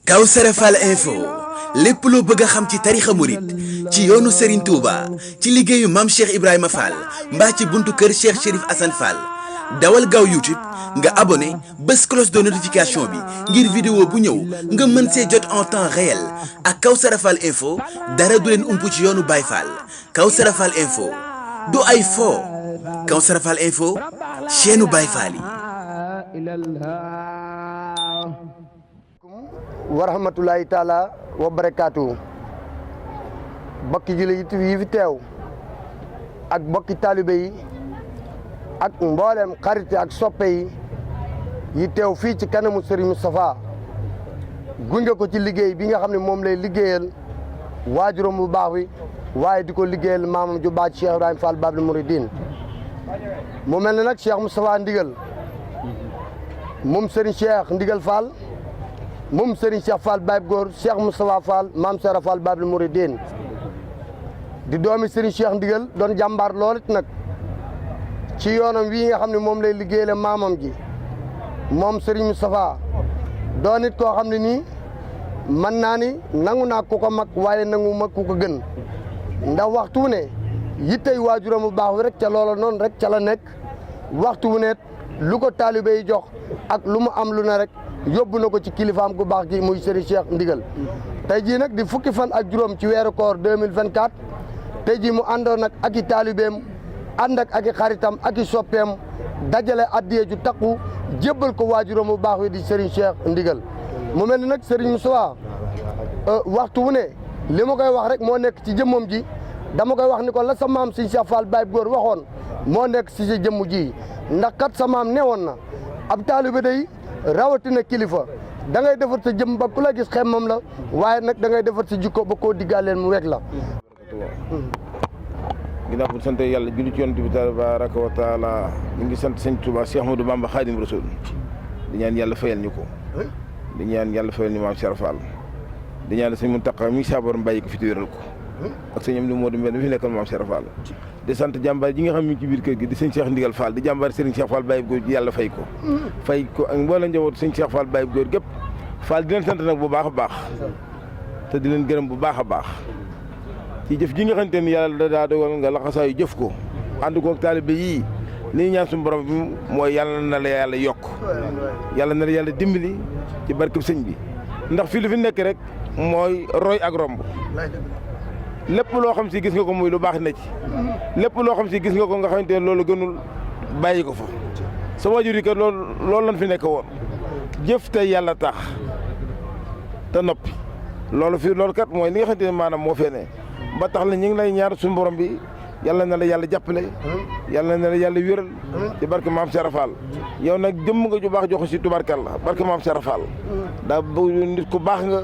Kawsara Fall info lépp loo bëgg a xam ci tarixa murit ci yoonu Serigne Touba ci liggéeyu Mame Cheikh Ibrahima Fall mbaa ci buntu kër Cheikh Chérif Assane Fall dawal gaaw YouTube nga abonné bés cloche de notification bi ngir vidéo bu ñëw nga mën see jot en temps réel ak Kawsara Fall info dara du leen ump ci yoonu Baye Fall. Kawsara Fall info du ay fo Kawsara Fall info chaîne Baye Fall yi. wa rahmatulahi taala wa barakaatu bokki jullit yi fi teew ak bokki taalibe yi ak mboolem xarit ak soppe yi teew fii ci kanamu Serigne Moustapha gunge ko ci liggéey bi nga xam ne moom lay liggéeyal waajuram bu baax wi waaye di ko liggéeyal maamam ju baax Cheikh Ibrahima Fall Babul Mouridine mu mel ne nag Cheikh Moustapha Ndigal moom Serigne Cheikh Ndigal Fall moom Serigne Cheikh Fall Baye Góor Cheikh Moustapha Fall maam Sera Fall Babul Mouridine di doomi Serigne Cheikh Ndigal doon jàmbaar lool it nag ci yoonam wii nga xam ne moom lay liggéeyale maamam ji moom Serigne Moustapha doon it koo xam ne nii mën naa ni nangu naa ku ko mag waaye nangu mag ku ko gën ndax waxtu wu ne yittey waajuram bu baax wi rek ca loola noonu rek ca la nekk waxtu wu ne lu ko taalibe yi jox ak lu mu am lu ne rek yóbbu na ko ci kilifaam gu baax gi muy Serigne Cheikh Ndigal tey jii nag di fukki fan ak juróom ci weeru koor 2024 tey jii mu àndoon nag ak i taalibeem ànd ak i xaritam ak i soppeem dajale addiye ju takku jébbal ko waajuram bu baax wi di Serigne Cheikh Ndigal mu mel ni nag Serigne Moussa waxtu wu ne li ma koy wax rek moo nekk ci jëmmam ji dama koy wax ni ko la sa maam Serigne Cheikh Fall Baye Góor waxoon moo nekk si sa jëmm ji ndax kat sa maam newoon na ab taalibe day rawatina kilifa da ngay defar sa jëm ba ku la gis xemmam la waaye nag da ngay defar sa jikko ba koo diggaaleen mu wekk la. ginnaaw bu sant yàlla julli ci yonent bi tabaraka wa taala ñu ngi sant sëñ Touba Cheikh Ahmadou Bamba Khadim Rasoul di ñaan yàlla fayal ñu ko di ñaan yàlla fayal ñu maam Cheikh Fall di ñaan sëñ Mountakha mi saabar mbàyyi ko fi wéral ko ak sëñ Amdi Modou Mbène mi fi nekkal maam Cheikh Fall di sant jàmbaar ji nga xam mi ci biir kër gi di sëñ Cheikh Ndigal Fall di jàmbaar Serigne Cheikh Fall Baye Góor yàlla fay ko ak mboolem njaboot sëñ Cheikh Fall Baye Góor gépp Fall di leen sant nag bu baax a baax te di leen gërëm bu baax a baax ci jëf ji nga xamante ni yàlla daa dogal nga laxasaayu jëf ko ànd ko ak taalibe yii li ñaan suñu borom bi mooy yàlla na la yàlla yokk yàlla na la yàlla dimbali ci barkeb sëñ bi ndax fii lu fi nekk rek mooy roy ak romb lépp loo xam si gis nga ko muy lu baax na ci lépp loo xam si gis nga ko nga xamante ne loolu gënul bàyyi ko fa sa waajur yi kat loolu lan fi nekk woon jëf tey yàlla tax te noppi loolu kat mooy li nga xamante ne maanaam moo fee ne ba tax la ñu ngi lay ñaar suñu borom bi yàlla na la yàlla jàppale yàlla na la yàlla wéral ci barke maam Cheikh Fall yow nag jëmm nga ju baax jox si tubarkalla barke maam Cheikh Fall daa nit ku baax nga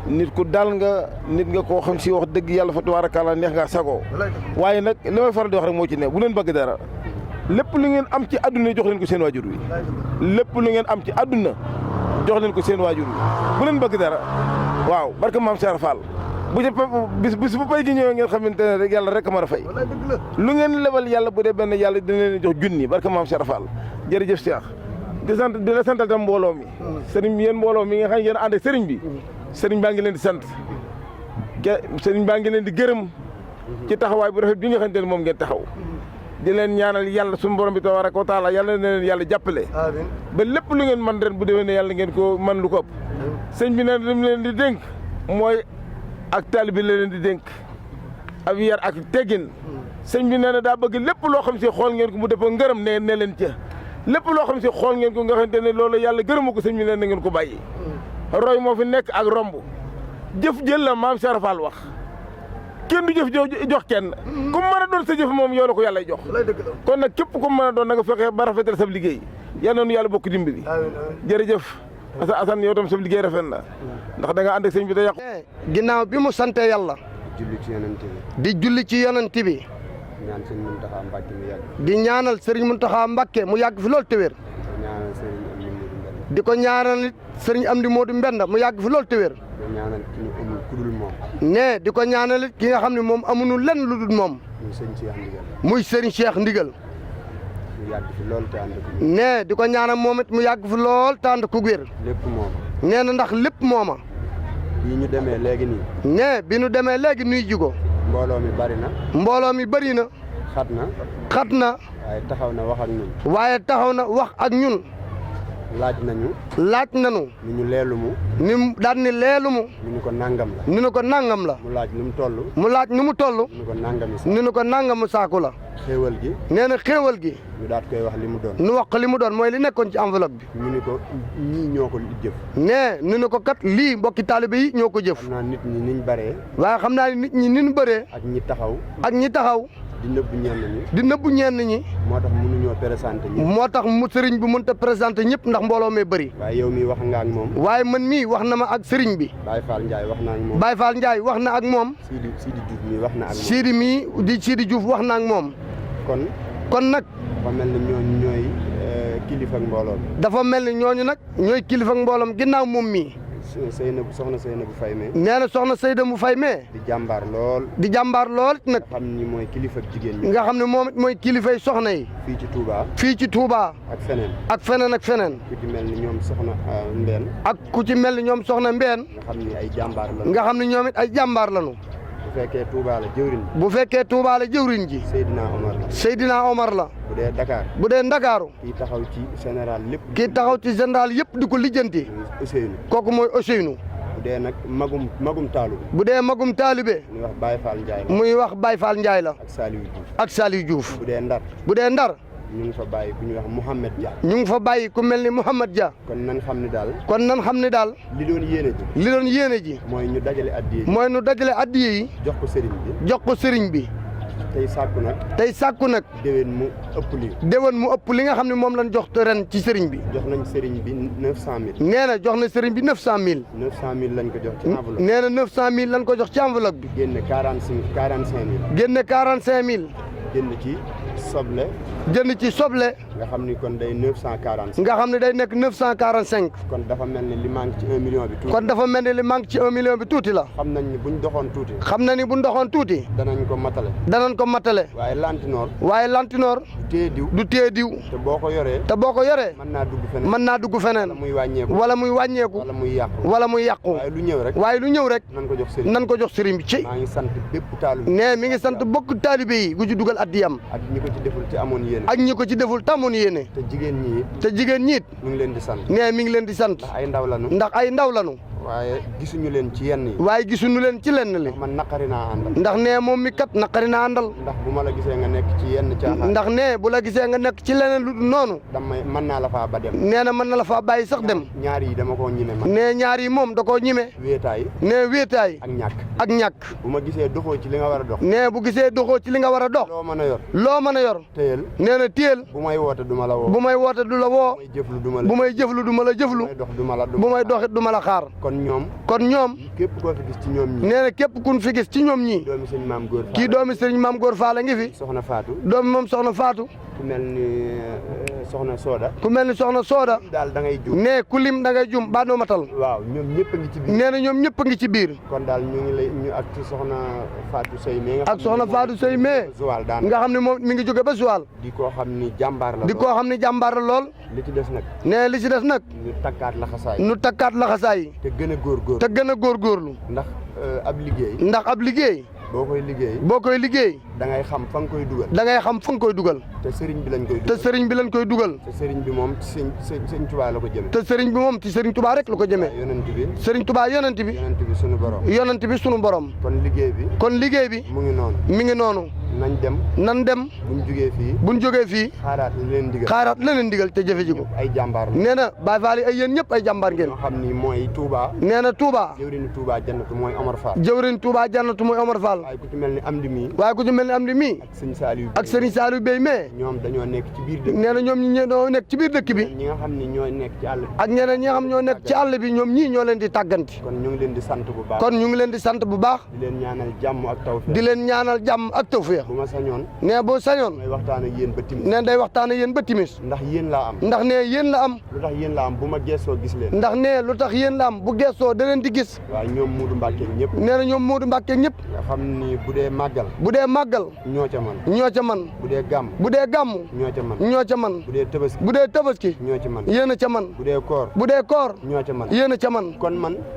nit ku dal nga nit nga koo xam si wax dëgg yàlla fa tubaarkalla neex nga sagoo waaye nag li may faral di wax rek moo ci ne bu leen bëgg dara lépp lu ngeen am ci àdduna jox leen ko seen waajur wi lépp lu ngeen am ci àdduna jox leen ko seen waajur wi bu leen bëgg dara waaw barke maam Cheikh Fall bu ci bis bu pay gi ñëwee ngeen xamante ne rek yàlla rek a mën a fay lu ngeen lebal yàlla bu dee benn yàlla dina leen jox junni barke maam Cheikh Fall jërëjëf Cheikh di la santal tam mbooloo mi sëriñ bi yéen mbooloo mi nga xam yéen ànd ak sëriñ bi sëriñ baa ngi leen di sant sëriñ baa ngi leen di gërëm ci taxawaay bu rafet bi nga xamante ne moom ngeen taxaw di leen ñaanal yàlla suñu borom bi tabaraka wa taala yàlla na leen yàlla jàppale ba lépp lu ngeen man ren bu déwee ne yàlla ngeen ko man lu ko ëpp sëñ bi ne lim leen di dénk mooy ak taalibe bi la leen di dénk ab yar ak teggin sëñ bi nee na daa bëgg lépp loo xam si xool ngeen ko mu def ngërëm ne leen ca lépp loo xam si xool ngeen ko nga xamante ne loolu yàlla gërëmu ko sëñ bi nee na ngeen ko bàyyi roy moo fi nekk ak romb jëf jël la maam Cheikh Fall wax kenn du jëf jox kenn ku mën a doon sa jëf moom yow la ko yàlla jox kon nag képp ku mën a doon na nga fexe ba rafetal sa liggéey yal na nu yàlla bokk dimbali jërëjëf Assane yow tam sa liggéey rafet na ndax da nga ànd ak sëñ bi da yàqu ginnaaw bi mu sante yàlla di julli ci yonent bi di ñaanal Serigne Mountakha Mbacké mu yàgg fi loolu te wér di ko ñaanal Serigne Amdi Modou Mbenda mu yàgg fi loolu te wér ne di ko ñaanal ki nga xam ne moom amuñu lenn lu dul moom muy Serigne Cheikh Ndigal ne di ko ñaanal moom it mu yàgg fi lool te ànd ku wér nee na ndax lépp mooma bii ñu demee léegi nii. ne bi ñu demee léegi nuy ji ko. mbooloo mi bari na. mbooloo mi bëri na. xat na. xat na. waaye taxaw na wax ak ñun. waaye taxaw na wax ak ñun. laaj nañu. laaj nañu. ni ñu leelu mu. ni mu daan ni leelu mu. ni ñu ko nangam la. ni ñu ko nangam la. mu laaj nu mu toll. mu laaj nu mu toll. ni ñu ko nangami sax. ni ñu ko nangamu saaku la. xéewal gi. nee na xéewal gi. ñu daat koy wax li mu doon. nu wax ko li mu doon mooy li nekkoon ci enveloppe bi. ñu ni ko ñii ñoo ko jëf. nee ni ñu ko kat lii mbokki taalibe yi ñoo ko jëf. xam naa nit ñi niñ baree. waaye xam naa ni nit ñi ni ñu bëree. ak ñi taxaw. ak ñi taxaw. di nëbbu ñenn ñi. di nëbbu ñenn ñi. moo tax mënuñoo présenté ñi. moo tax mu sëriñ bi mënut a présenté ñëpp ndax mbooloo mee bëri. waaye yow mii wax nga ak moom. waaye man mii wax na ma ak sëriñ bi. Baye Fall Ndiaye wax na ak moom. Baye Fall Ndiaye wax na ak moom. Sidi Diouf mii wax na ak moom. Sidi mii di Sidi Diouf wax na ak moom. kon nag. dafa mel ni ñooñu ñooy kilifa ak mbooloo mi. dafa mel ni ñooñu nag ñooy kilifa ak mbooloom ginnaaw moom mii. soxna Seynabou Faye mee. nee na soxna Seynabou Faye mee. di jàmbaar lool. di jàmbaar lool nag. nga xam ni mooy kilifa ak jigéen ñi. nga xam ne moom it mooy kilifay soxna yi. fii ci Touba. fii ci Touba. ak feneen. ak feneen ak feneen. ku ci mel ni ñoom soxna Mbène. ak ku ci mel ni ñoom soxna Mbène. nga xam ni ay jàmbaar lañu. nga xam ne ñoom it ay jàmbaar lañu. bu fekkee Touba la jëwriñ. bu fekkee Touba la jëwriñ ji. Seydina Omar la. Seydina Omar la. bu dee Dakar. bu dee Ndakaaru. kii taxaw ci général lépp. kii taxaw ci général yëpp di ko lijjanti. Ousseynou. kooku mooy Ousseynou. bu dee nag magum taalu. bu dee magum taalibe. muy wax Baye Fall Ndiaye la. muy wax Baye Fall Ndiaye la. ak Saliou Diouf. ak Saliou Diouf. bu dee Ndar. bu dee Ndar. ñu ngi fa bàyyi ku ñuy wax Mouhamed Dia. ñu ngi fa bàyyi ku mel ni Mouhamed Dia. kon nan xam ni daal. kon nan xam ne daal. li doon yéene ji. li doon yéene ji. mooy ñu dajale addiye yi. mooy nu dajale addiye yi. jox ko sëriñ bi. jox ko sëriñ bi. tey sàkku nag. tey sàkku nag. déwén mu ëpp lii. déwén mu ëpp li nga xam ne moom lañ jox ren ci sëriñ bi. jox nañ sëriñ bi 900000. nee na jox na sëriñ bi 900000. 900000 lañ ko jox ci enveloppe. nee na 900000 lañ ko jox ci enveloppe bi. génne 45000. génne 45000. jënd ci soble. jënd ci soble. nga xam ni kon day 945. nga xam ne day nekk 945. kon dafa mel ni li manque ci 1 million bi tuuti. kon dafa mel ni li manque ci 1 million bi tuuti la. xam nañ ni buñ doxoon tuuti. xam na ni buñ doxoon tuuti. danañ ko matale. danañ ko matale. waaye lantinoor. waaye lantinoor. du téye diw. du téye diw. te boo ko yoree. te boo ko yoree. mën naa dugg feneen. mën naa dugg feneen. wala muy wàññeeku. wala muy wàññeeku. wala muy yàqu. wala muy yàqu. waaye lu ñëw rek. waaye lu ñëw rek. nan ko jox sëriñ. nan ko jox sëriñ bi ci. maa ngi sant bépp taalu bi. nee mi ngi sant bokk taalibe yi gu ci dugal addiyam. ak ñi ko ci deful ci amoon yéene. ak ñi ko ci deful tamoon yéene. te jigéen ñi it. te jigéen ñiit. ñu ngi leen di sant. nee mi ngi leen di sant. ndax ay ndaw lanu. ndax ay ndaw lanu. waaye gisuñu leen ci yenn yi. waaye gisuñu leen ci lenn li. man naqari naa àndal. ndax nee moom mi kat naqari naa àndal. ndax bu ma la gisee nga nekk ci yenn caaxaan. ndax nee bu la gisee nga nekk ci leneen lu noonu. damay mën naa la faa ba dem. nee na mën na la faa bàyyi sax dem. ñaar yi dama koo ñime man. nee ñaar yi moom da koo ñime. wéetaay. nee wéetaay. ak ñàkk. ak ñàkk. bu ma gisee doxoo ci li nga war a dox. nee bu gisee doxoo ci li nga war a dox. loo mën a yor. loo mën a yor. téyel. nee na téyel. bu may woote du ma la woo. bu may woote du la woo. bu may jëflu du ma la. bu may jëflu du ma la jëflu. bu may dox du ma la. bu may doxit du ma la xaar. kon ñoom. ñoom. képp koo fi gis ci ñoom ñi. nee na képp kun fi gis ci ñoom ñii. doomi sëñ maam góor Faal. kii doomi sëriñ maam góor Faal ngi fi. soxna Faatu. doomi moom soxna Faatu. ku mel ni soxna Sooda. ku mel ni soxna Sooda. daal da ngay jum. nee ku lim da ngay jum ba doo matal. waaw ñoom ñëpp a ngi ci biir. nee na ñoom ñëpp a ngi ci biir. kon daal ñu ngi lay ñu ak ci soxna Fatou Sey mee. ak soxna Fatou Sey mee. Joal daan nga xam ne moom mi ngi jóge ba Joal. di koo xam ni jàmbaar la. di koo xam ni jàmbaar la lool. li ci des nag. nee li ci des nag. ñu takkaat laxasaay. ñu takkaat laxasaay. te gën a góorgóorlu. te gën a góorgóorlu. ndax ab liggéey. ndax ab liggéey. boo koy liggéey. boo koy liggéey. da ngay xam fa nga koy dugal. da ngay xam fa nga koy dugal. te sëriñ bi lañ koy dugal. te sëriñ bi lañ koy dugal. te sëriñ bi moom ci sëñ Tuubaa la ko jëme. te sëriñ bi moom ci sëriñ Tuubaa rek la ko jëmee. yonent bi. sëriñ Tuubaa yonent bi. yonent bi sunu borom. yonent bi sunu borom. kon liggéey bi. kon liggéey bi. mu ngi noonu. mi ngi noonu. nañ dem. nan dem. buñ jugee fii. buñ jógee fii. xaaraat li leen digal. xaaraat la leen digal te jëfe ji ko. ay jàmbaar la. nee na Baay Faal yi ay yéen ñëpp ay jàmbaar ngeen. ñoo xam ni mooy Touba. nee na Touba. jëwriñu Touba jannatu mooy Omar Fall. jëwriñ Touba jannatu mooy Omar Fall. waaye ku ci mel ni Amdi mii. waaye ku ci mel ni Amdi mii. ak sëñ Saliou. ak sëriñ Saliou Bey mee. ñoom dañoo nekk ci biir dëkk. nee na ñoom ñi ñoo nekk ci biir dëkk bi. ñi nga xam ni ñooy nekk ci àll bi. ak ñeneen ñi nga xam ñoo nekk ci àll bi ñoom ñii ñoo leen di tàgganti. kon ñu ngi leen di sant bu baax. kon ñu ngi leen di sant bu baax. di leen ñaanal jàmm ak tawfeex. di leen ñaanal jàmm ak tawfeex. Cheikh bu ma sañoon nee boo sañoon may waxtaan ak yéen ba timis nee day waxtaan ak yéen ba timis ndax yéen laa am ndax nee yéen la am lu tax yéen laa am bu ma geesoo gis leen ndax nee lu tax yéen la am bu geesoo da leen di gis waaw ñoom Moodu Mbàkke ñëpp nee na ñoom Moodu Mbàkke ñëpp nga xam ni bu dee màggal ñoo ca man ñoo ca man bu dee gàmm ñoo ca man ñoo ca man bu dee tabaski ñoo ca man yéen a ca man bu dee koor ñoo ca man yéen a ca man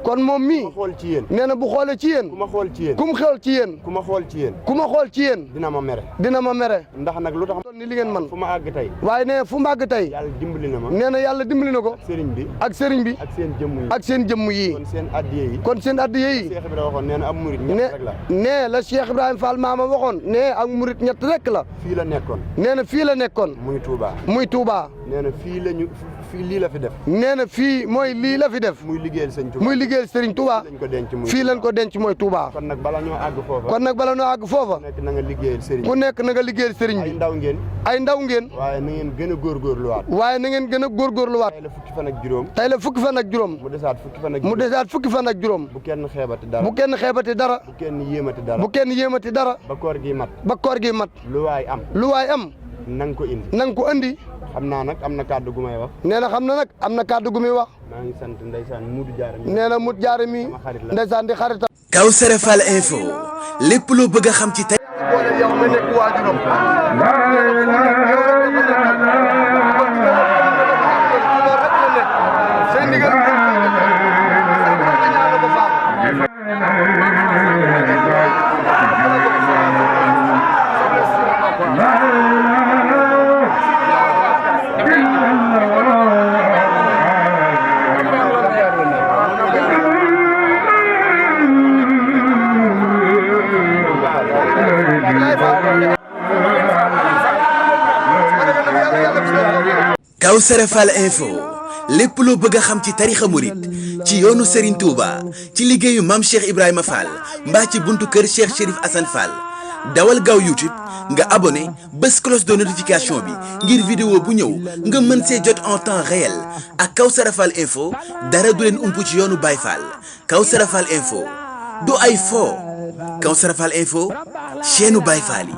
kon moom mii xool ci yéen nee na bu xoolee ci yéen ku ma xool ci yéen ku mu xool ci yéen ku ma xool ci yéen ku ma xool ci yéen dina ma mere ndax nag lu tax ni li ngeen man fu ma àgg tey waaye nee fu mu àgg tey yàlla dimbali na ma nee na yàlla dimbali na ko ak sëriñ bi ak seen jëmm yi kon seen addiye yi Cheikh Ibrahima waxoon nee na am murit ñett rek la nee la Cheikh Ibrahima Fall maama waxoon nee ak murit ñett rek la fii la nekkoon nee na fii la nekkoon muy Touba nee na fii lii la fi def nee na fii mooy lii la fi def muy liggéeyal Sëriñ Touba fii lañ ko denc mooy Touba kon nag bala ñoo àgg foofa ku nekk na nga liggéeyal sëriñ ku nekk na nga liggéeyal sëriñ bi ay ndaw ngeen waaye na ngeen gën a góorgóorluwaat tey la fukki fan ak juróom mu desaat fukki fan ak juróom bu kenn xeebati dara bu kenn yéemati dara ba koor gi mat lu waay am na nga ko indi xam naa nag am na kàddu gu may wax nee na xam na nag am na kàddu gu muy wax maa ngi sant ndeysaan Modou Diarra mi nee na Modou Diarra mi ndeysaan di xaritam Kawsara Fall info lépp loo bëgg a xam ci tey boole yow nga nekk waajuram seen ndigal Kawsara Fall info lépp loo bëgg a xam ci tarixa murit ci yoonu Serigne Touba ci liggéeyu Mame Cheikh Ibrahima Fall mbaa ci buntu kër Cheikh Chérif Assane Fall dawal gaaw YouTube nga abonné bés cloche de notification bi ngir vidéo bu ñëw nga mën see jot en temps réel ak Kawsara Fall info dara du leen ump ci yoonu Baye Fall Kawsara Fall info du ay fo Kawsara Fall info chaîne Baye Fall yi